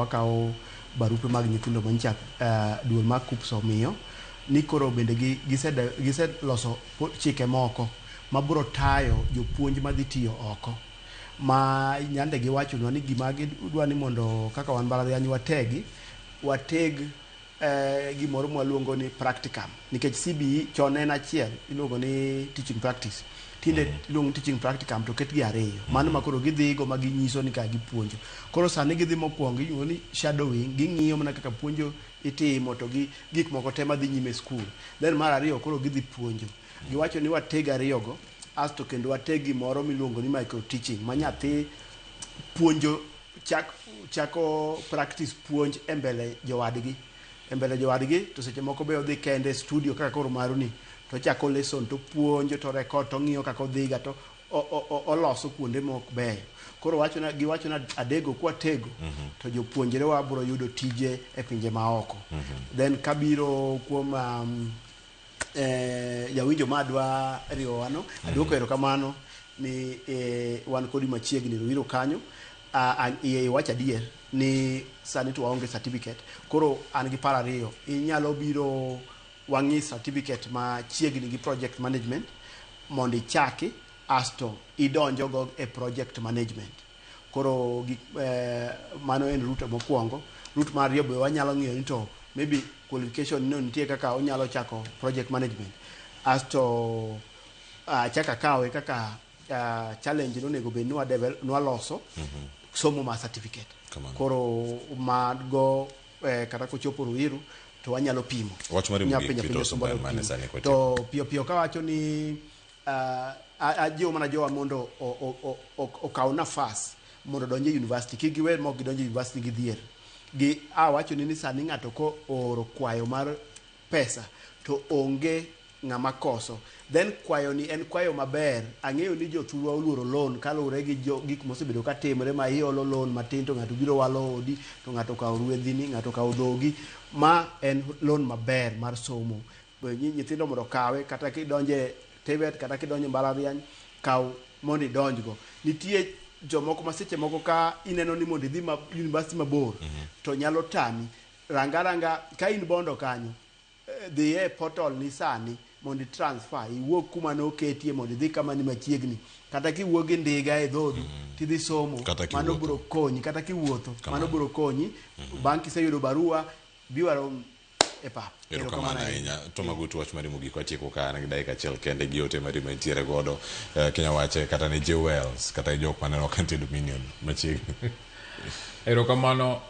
Wakawo barupe mag nyithindo manyicha duol mar KUCCPS omiyo ni koro bende giseloso chike moko mabiro tayo jopuonj madhi tiyo oko ma nyande giwachonwa ni gima gidwa ni mondo kaka wan mbalariany wategi wateg gimoro mwaluongo ni practicum nikech CBE chon en achiel iluongo ni teaching practice tinde iluongo ni teaching practicum to ketgi ariyo mano ma koro gidhigo ma ginyiso ni ka gipuonjo koro sani gidhi mokwongo iluongo ni shadowing ging'iyo mana kaka puonjo itimo to gi gik moko te madhi nyime e skul then mar ariyo koro gidhi puonjo giwacho ni wateg ariyogo asto kendo wateg gimoro miluongo ni micro teaching ma nyathi puonjo chako practice puonj e mbele jowadgi e mbele jowadgi to seche moko be odhi kende e studio kaka koro maru ni to ochako lesson to puonjo to record to ong'iyo kaka odhiga to oloso kuonde mok beyo koro wachona giwachona adego kwatego to jopuonjre wa biro yudo tije e pinje maoko then kabiro kuom jawinjo madwa riwowa no aduoko erokamano ni wan kodi machiegni Ruiru kanyo iwacho adier ni sani to waonge certificate koro an gi paro ariyo inyalo biro wang'i certificate machiegni gi project management mondo ichaki asto idonjogo e project management koro gik, mano en route mokwongo route mar ariyo be wanyalo ng'iyo ni to maybe qualification no nitie kaka onyalo chako project management asto achak akawe kaka challenge nonego bed ni nwaloso somo mar certificate Kamano. koro mago kata kochopo Ruiru to wanyalo pimo Wach mari Inyalo mogik, penjo Peter apenja Osumba, Osumba en mane pimo. sani kwatieko? To piyo piyo kawacho ni ajiwo mana jowa mondo okaw nafas mondo odonj e university kik giwe mok gidonjo e university gidhier gi awacho ni sani ng'ato ko ooro kwayo mar pesa to onge ng'ama koso then kwayo ni en kwayo maber ang'eyo ni jothurwa oluoro loan kaluwore gi gik mosebedo ka timre ma iolo loan matin to ng'ato biro walo odi to ng'ato okawo ruedhini ng'ato okawo dhogi ma en loan maber mar somo nyithindo mondo okawe kata kidonje TVET kata kidonje mbalariany kaw mondo idonjgo nitie jomoko ma seche moko ka ineno ni mondo idhi ma university mabor to nyalo tami ranga ranga ka in bondo kanyo dhi e portal ni sani mondo i transfer iwuog kuma noketie mondo idhi kama ni machiegni kata kiwuok gi ndiga e dhodu tidhi somo Kata mano kiwuotho. biro konyi kata kiwuotho Kamano. mano biro konyi bang' kiseyudo barua biwaro e pap Erokamano ahinya. To mago tu wach mari mogik watieko ka an gi dakika achiel kende gi ote mari mantiere godo kinya wache kata ne Jewels kata jok maneno ka nitie Dominion machiegni. Erokamano.